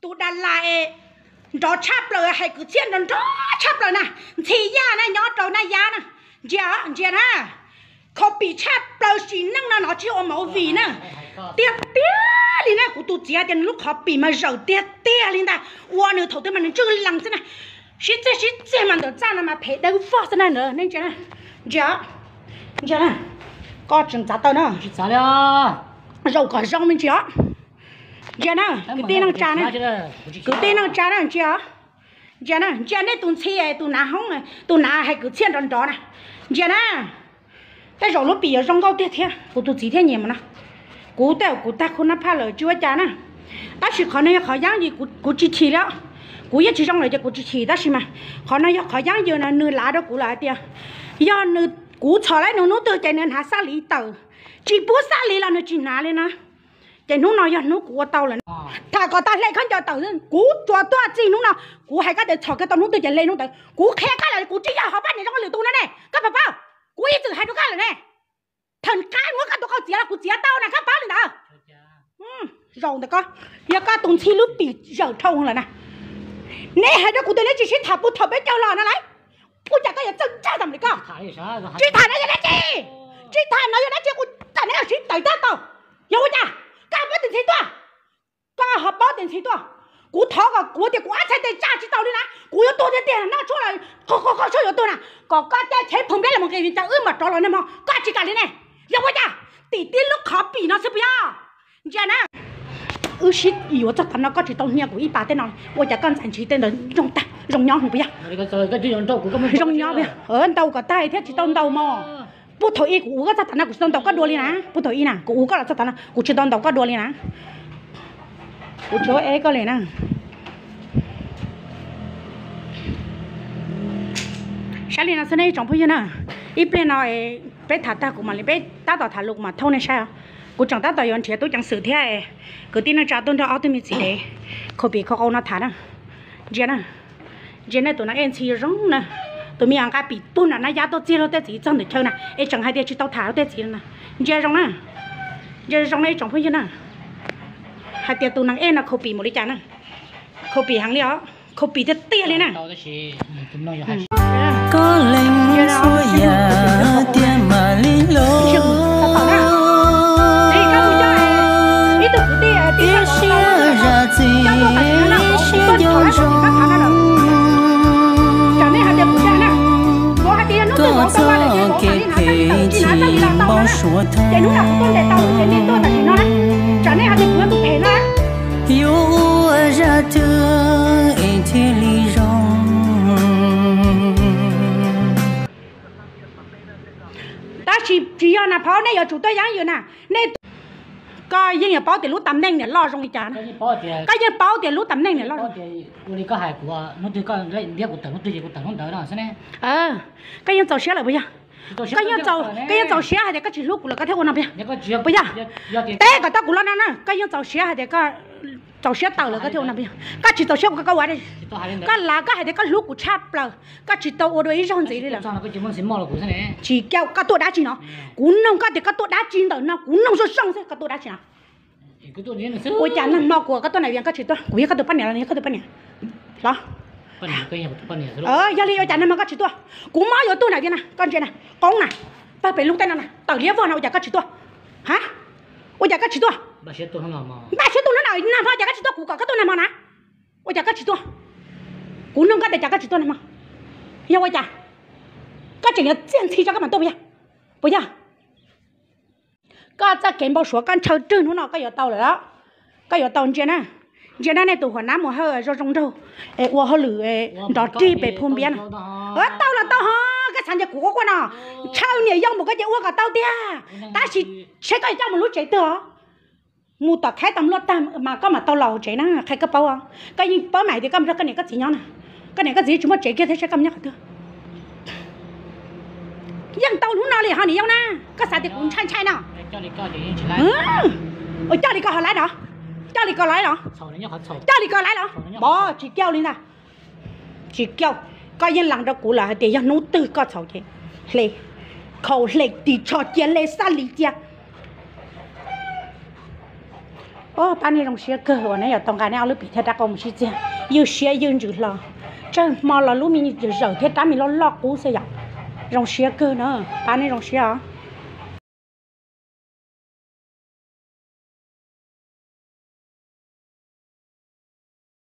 Tus Dalas es nrov tshaj plaws, hais kwv txhiaj nrov nrov tshaj plaws na, ntxhi yaj na, nyob rau Naj Yab na. Ntsia, ntsia na, kho pim tshaj plaws, sim neej no nov tsis ua movie na. Tiag tiag li na, kuv tus txiv hais tias nws lub qhov pim mas zawm tiag tiag li ntag, ua nws thaum twg mas nws ntswj lees xwb na. Sib txiag sib txiag mas ntawm txaj no mas phem dawb vog xwb na. Nej ntsia, ntsia, ntsia na, koj tseem txav tau na, zaum kom zoo me ntsis os. Ntsia na, kwv tij neej tsa na, kwv tij neej tsa na, ntsia os. Ntsia na, ntsia nej tus ntxhi, tus nav hoob, tus nav hais kwv txhiaj nrov nrov na. Ntsia na, tej zaum lub pim yuav zoo nkauj tiag thiab, kuv tus txiv thiaj nyiam mus no. Kuv tej zaum kuv tag khub nab phaj lawm tsis ua cas na, tab sis qhov no yog qhov yeeb yws, kuv tsis chim li. Kuv yeej tsis zoo lawm ces kuv tsis chim, tab sis mas qhov no yog qhov yeeb yws no, nws lav rau kuv lawm hais tias yog nws, kuv txhom laib nws hnub twg ces nws hnav xab li tawm, tsis pub xab li los nws tsis hnav li na. Ces hnub no yog hnub kuv ua tau lawm na. Tham kom tau hle khaub ncaws tawm, kuv tsuas tuaj txij hnub no, kuv hais koj tias txhom kiag tau hnub twg ces hle hnub ntawd. Kuv qhia koj lawm, kuv tsis yog hov pab niam zoo lwm tus no ne, koj puas paub? Kuv ib txwm hais rau koj lawm ne, thaum qab muab koj tus qau txiav los kuv txiav tau na, koj paub li ntawd. Zaum ntawm koj, yog koj tus ntxhi lub pim zawm dhau lawm na. Neb hais rau kuv tias neb tsis sib tham puag thaum peb caug los no lauj. Ua cas koj yuav txawj ntshai tas li koj? Tsis tham no yog dab tsi? Tsis tham no yog dab tsi? Kuv tham neb los sib tawm tag tau. Yog ua cas? Koj ho paub tias ntxhi tuaj? Koj ho paub tias ntxhi tuaj? Kuv thov kom kuv tias kuv ab txhais tes tsa tsis tau li na, kuv yuav tuag tiag tiag, noj tshuaj los qhov qhov qhov tshuaj yuav tuag na, kom koj caij tsheb phoom nplej los mus nqis vim cas wb mam rov los na mog, koj tsis kam li ne. Yog ua cas? Tim tib lub qhov pim no xwb puas yog? Ntsia na, wb sib yuav txog tav no koj tsis tau hnia kuv ib pas tej no, ua cas koj ntxais ntshis tej ntawd zoo tag zoo nyob puas yog? Zoo nyob puas yog? Ntaus kom tag thiab tsis tau ntaus mog. Puag thaum ub kuv ua koj txog tav no kuv tsis tau ntaus koj dua li na, puag thaum ub na kuv ua koj los txog tav no kuv tsis tau ntaus koj dua li na. Kuv tsis ua eb koj li na. Saib li no xwb nej ib tsoom phooj ywg na, ib pliag no peb tham tag kuv mam li, peb tab tom tham lus kuv mam thauj nej saib os. Kuv tseem tab tom yuav nrhiav tub ceev xwm thiab kwv tij neej tsa tuaj nrog ob tug me txiv dev khaus pim khaus qau no tham na. Ntsia na, ntsia nej tus nas ej ntxhi zoo na, tus me nyuam nqa pim puag nram Naj Yab tuaj txij rau tej txiv txog ntawm chaw na es tseem hais tias tsis tau tham rau tej txiv na. Ntsia zoo na, ntsia zoo na ib tsoom phooj ywg na, hais tias tus nas ej no khaus pim mus li cas na. Khaus pim heev li os, khaus pim tiag tiag li na. Koj leej txhua yam tiag mam li los. Tiam sis zam txim sib nco zoo, koj txoj kev phem tsis npau suav tag. Yuav ua zaj twg es thiaj li zoo? Tab sis tsis yog na phauj, nej yuav tsum tuaj yeeb yws na. Nej, koj yeej yuav paub tias lub tam neej niam loj zoo li cas na. Koj yeej paub tias lub tam neej niam loj zoo. Koj yeej txaus siab lawm puas yog? Koj yeej txaus siab hais tias koj tsis hlub kuv lawm koj thiaj ua no puas yog? Puas yog? Teb kom tau kuv los no na, koj yeej txaus siab hais tias, txaus siab tawm lawm koj thiaj ua no puas yog? Koj tsis txaus siab kuv, koj ua, koj lav koj hais tias koj hlub kuv tshaj plaws, koj tsis tau ua dua ib zaug ntxiv li lawm. Tsis caum koj tuaj dab tsi no? Kuv nug koj tias koj tuaj dab tsi ntawm no, kuv nug zoo zoo xwb, koj tuaj dab tsi no? Ua cas nag hmo kuv koj tuaj nram Vias koj tsis tuaj? Kuv yog koj tus poj niam los yog koj tus poj niam los? Yog li ua cas nag hmo koj tsis tuaj? Kuv mob yuav tuag nram Vias na, koj ntsia na, qoob na, pawg pes lug tej no na, tawm liab vog no ua cas koj tsis tuaj? Ha? Ua cas koj tsis tuaj? Npaj siab tuaj hnub no, nag hmo cas koj tsis tuaj, kuv kom koj tuaj nag hmo na. Ua cas koj tsis tuaj? Kuv nug koj tias cas koj tsis tuaj nag hmo? Yog ua cas? Koj tseem yuav txiaj ntxhi tso koj mam tuaj puas yog? Puas yog? Koj txoj kev npau suav koj ntshaw rwg hnub no koj yuav tau lawm. Koj yuav tau, ntsia na, ntsia na nej tus huas nab mus hawj zoo zoo nraug es ua hauj lwm nrov rig pem Phu Npiab na. Tau los tau ho, koj xav ntias kuv quaj quaj no, ntshaw niam yau mus koj ces ua kom tau tiag, tab sis seb koj coj mus lub tsev twg os. Mus tom khaib tau luaj tag mas koj mam tau los tsev na, qhia koj paub. Koj yeej paub mas hais tias koj mus nrog koj niam koj txiv nyob na, koj niam koj txiv tsis muaj tsev kiag thiab, seb koj mus nyob qhov twg. Yeej tau hnub no li ho niam yau na, koj xav tias kuv ntshai ntshai no? Ua coj li ko ho laiv los? Coj li ko laiv los? Coj li ko laiv los? Pov tsis kiau li ntag. Tsis kiau. Koj yeej lees rau kuv lawm hais tias yog hnub twg koj txhaum ces hle, khaus hle, ris tsho cia, hle xab li cia. Pab nej zoo siab kawg uas nej yuav tau nqa nej ob lub pim thiab rab qau mus sib txiag, ywj siab ywj ntsws hlo. Tsawg hmo los lub me zawm thiab rab me loj loj qub xwb yom. Zoo siab kawg na, pab nej zoo siab os.